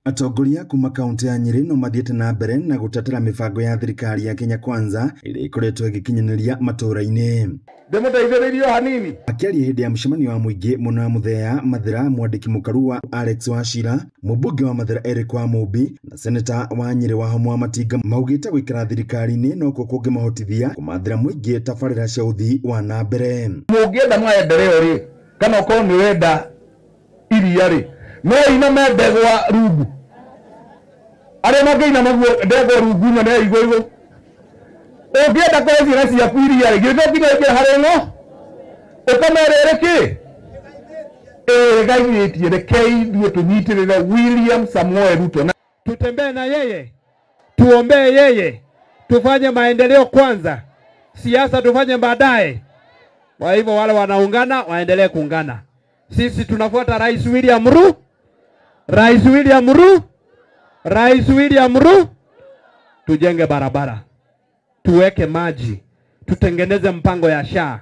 Atongoria kuma kaunti ya Nyeri no mathiĩte na mbere na gũtetera mĩbango ya thirikari ya Kenya Kwanza ĩrĩa ĩkoretwo ĩgĩkinyanĩria matũũra-inĩ. Ndĩmũteithĩrĩrie o hanini. Akĩaria hĩndĩ ya mũcemanio wa mũingĩ mwena wa Muthea Mathira, mwandĩki mũkaru wa Alex Wachira, mũmbunge wa Mathira Eric Wamumbi na seneta wa Nyeri Wahoma Wamatinga maugĩte gũikara thirikari-inĩ nokuo kũngĩmahotithia kũmathĩra mũingĩ tabarĩra cia ũthii wa na mbere. Mũngĩenda maendeleo rĩ, kana ũkorwo nĩ ũrenda iria rĩ, no iname ndegwa rungu. Arĩa mangĩinama guo ndegwa rungu nyone igũ igũ. Ũngĩenda kũhe ciana ciaku iria rĩ, githĩ to nginya ũingĩre harĩ ng'o? Ũkamerere kĩ? Ĩgaithĩtie, rekei ithuĩ tũnyitĩrĩre William Samoei Ruto. Tutembee na yeye, tuombee yeye, tufanye maendeleo kwanza, siasa tufanye baadaye. Kwa hivyo wale wanaungana waendelee kuungana. Sisi tunafuata Rais William Ruto, Rais William Ruto, Rais William Ruto. Tujenge barabara, tuweke maji, tutengeneze mpango ya SHA,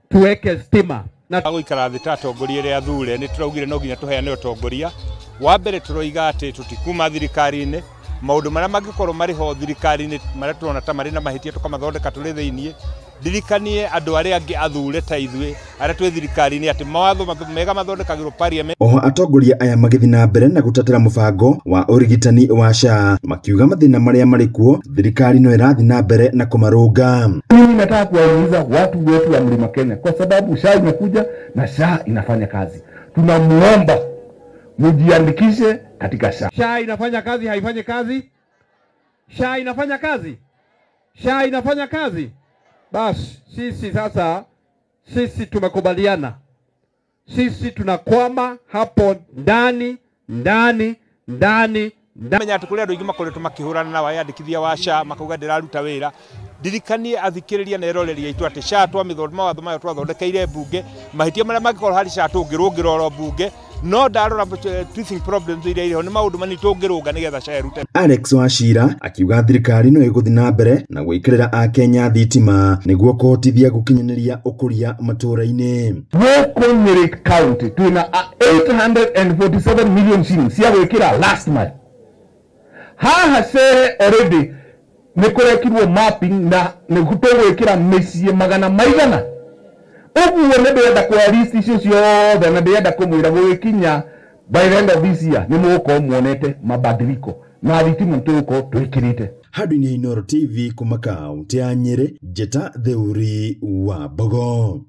tuweke stima. Na gũikara thĩ ta atongoria arĩa athure nĩ tũraugire no nginya tũheane ũtongoria. Wa mbere tũroiga atĩ tũtikuma thirikari-inĩ, maũndũ marĩa mangĩkorwo marĩ ho thirikari-inĩ marĩa tũrona ta marĩ na mahĩtia tũkamathondeka tũrĩ thĩiniĩ. Ndirikanie andũ arĩa angĩ athure ta ithuĩ arĩa twĩ thirikari-inĩ atĩ mawatho mega mathondekagĩrwo parliament. Oho atongoria aya magĩthiĩ na mbere na gũtetera mũbango wa ũrigitani wa SHA, makiuga mathĩna marĩa marĩ kuo thirikari no ĩrathiĩ na mbere na kũmarũnga. Mimi nataka kuwahimiza watu wetu wa Mlima Kenya kwa sababu SHA imekuja na SHA inafanya kazi. Tunamuomba mjiandikishe katika SHA. SHA inafanya kazi, haifanyi kazi? SHA inafanya kazi? SHA inafanya kazi? Bas, sisi sasa, sisi tumekubaliana. Sisi tunakwama hapo ndani, ndani, ndani, ndani. Menya atĩ kũrĩ andũ aingĩ makoretwo makĩhũrana na wayandĩkithia wa SHA makauga ndĩraruta wĩra. Ndirikanie athikĩrĩria na eroreri aitũ atĩ SHA twamĩthondeka, mawatho mayo twathondekeire mbunge, mahĩtia marĩa mangĩkorwo harĩ SHA tũngĩrũngĩra oro mbunge, no ndarora teething problems iria irĩ ho nĩ maũndũ manini tũngĩrũnga nĩgetha SHA ĩrute. Alex Wachira akiuga thirikari no ĩgũthiĩ na mbere na gwĩkĩrĩra akenya thitima nĩguo kũhotithia gũkinyanĩria ũkũria matũũra-inĩ. Gũkũ Nyeri County twĩna 847 million shillings cia gwĩkĩra last mile. Haha Shehe already nĩ kũrekirwo mapping na nĩ tũgwĩkĩra mĩciĩ magana maigana. Ũguo nĩ ndĩrenda kuoya list icio ciothe na ndĩrenda kũmwĩra gũgĩkinya by the end of this year nĩ mũgũkorwo muonete mabadiliko na thitima tũgũkorwo twĩkĩrĩte. Handũ-inĩ Inooro TV kuma kaunti ya Nyeri, Njĩta Theuri wa Mbogo.